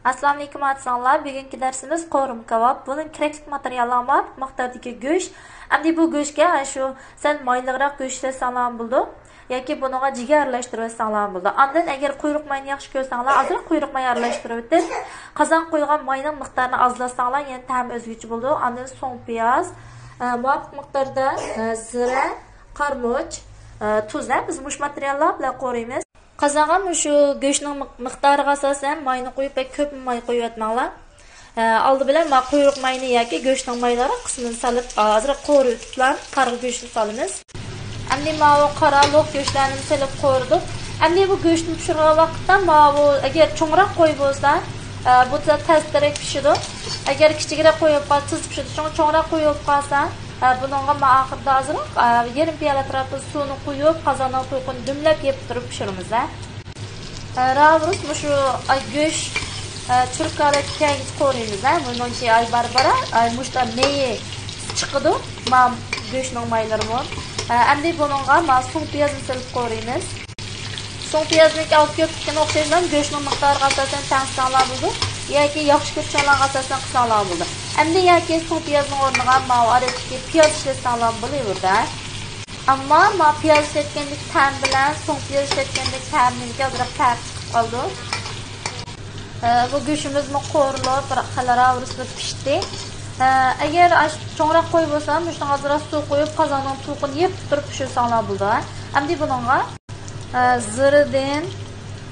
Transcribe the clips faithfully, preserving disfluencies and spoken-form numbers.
ئەسسالامۇئەلەيكۇم ئاچىسىڭلار، بۈگۈنكى دەرسىمىز قورۇما كاۋاپ. بۇنىڭ كېرەكلىك ماتېرىياللار مۇۋاپىق مىقداردىكى گۆش. ئەمدى بۇ گۆشكە ئاشۇ سەل مايلىقراق گۆش ئىشلەتسەڭلارمۇ بولىدۇ. ياكى بۇنىڭغا جىگەر ئارىلاشتۇرۇۋەتسەڭلارمۇ بولىدۇ. ئاندىن ئەگەر قۇيرۇق ماينى ياخشى كۆرسەڭلار، ئازراق قۇيرۇق ماي ئارىلاشتۇرۇۋېتىپ، قازانغا قۇيغان ماينىڭ مىقدارىنى ئازلاتساڭلار، يەنە تەمى ئۆزگىچە بولىدۇ. ئاندىن سوڭ پىياز، ئە، مۇۋاپىق مىقداردا، ئە، زىرە، قارىمۇچ، ئە، تۇز، ئە، بىز مۇشۇ ماتېرىياللار بىلەن قورۇيمىز. قازانغا مۇشۇ گۆشنىڭ مىق-، مىقدارىغا ئاساسەن ماينى قويۇپ، بەك كۆپ ماي قويۇۋەتمەڭلار. ئە، ئالدى بىلەن ما قۇيرۇق ماينى ياكى گۆشنىڭ مايلىقراق قىسمىنى سېلىپ، ئازراق قورۇتۇپلا قارىغا گۆشنى سالىمىز. ئەمدى ماۋۇ قارا لوق گۆشلەرنى سېلىپ قورۇدۇق. ئەمدى بۇ گۆشنى پىشۇرغان ۋاقىتتا ماۋۇ، ئەگەر چوڭراق قوي بولسا، ئە، بۇ تېز-، تېزرەك پىشىدۇ. ئەگەر كىچىكرەك قوي بولۇپ قالسا، تېز پىشىدۇ. شۇڭا چوڭراق قوي بولۇپ قالسا، ئە، بۇنىڭغا ما ئاخىرىدا ئازراق، ئە، يېرىم پىيالە ئەتراپىدا سۇنى قۇيۇپ، قازاننىڭ توقىنى دۈملەپ يېپىپ تۇرۇپ پىشۇرىمىز، ئە. ئە، راۋرۇس مۇشۇ، ئاي، گۆش، ئە، چۈرۈك ھالەتكە كەلگۈچە قورۇيمىز، ئە. بۇنىڭكى، ئاي، بارا-بارا، ئاي، مۇشتا مېيى چىقىدۇ، ما گۆشنىڭ مايلىرىمۇ. ئە، ئەمدى بۇنىڭغا ما سوڭ پىيازنى سېلىپ قورۇيمىز. سوڭ پىيازنىڭكى ئاز كۆپلۈكىنى ئوخشاشلا گۆشنىڭ مىقدارىغا ئاساسەن تەڭشىسەڭلار بولىدۇ. ياكى ياخشى كۆرىدىغانلارغا ئاساسەن قىلساڭلار بولىدۇ. ئەمدى ياكى سوڭ پىيازنىڭ ئورنىغا ماۋۇ ئارىدىكى پىياز ئىشلەتسەڭلار بولۇۋېرىدۇ. ئەمما ما پىياز ئىشلەتكەندىكى تەم بىلەن سوڭ پىياز ئىشلەتكەندىكى تەمنىڭكى ئازراق پەرقى چىقىپ قالىدۇ. ئە، بۇ گۆشىمىزمۇ قورۇلۇپ، بىر خېلى راۋرۇسلا پىشتى. ئە، ئەگەر ئاش-، چوڭراق قوي بولسا، مۇشۇنىڭغا ئازراق سۇ قويۇپ، قازاننىڭ توقىنى يېپىپ تۇرۇپ پىشۇرساڭلار بولىدۇ. ئەمدى بۇنىڭغا، ئە، زىرىدىن،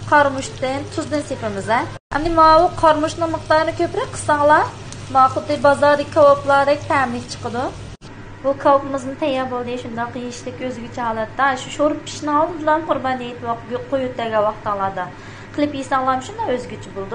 قارىمۇچتىن، تۇزدىن سېپىمىز، ھە. ئەمدى ماۋۇ قارىمۇچنىڭ مىقدارىنى كۆپرەك قىلساڭلار، ما خۇددى بازاردىكى كاۋاپلاردەك تەملىك چىقىدۇ. بۇ كاۋىپىمىزمۇ تەييار بولدى. شۇنداق يېيىشلىك ئۆزگىچە ھالەتتە. شۇ شورپا پىشىشنىڭ ئالدىدا قۇربان ھېيت ۋاق-، قويۇپ بەرگەن ۋاقتىڭلاردا قىلىپ يېسەڭلارمۇ شۇنداق ئۆزگىچە بولىدۇ.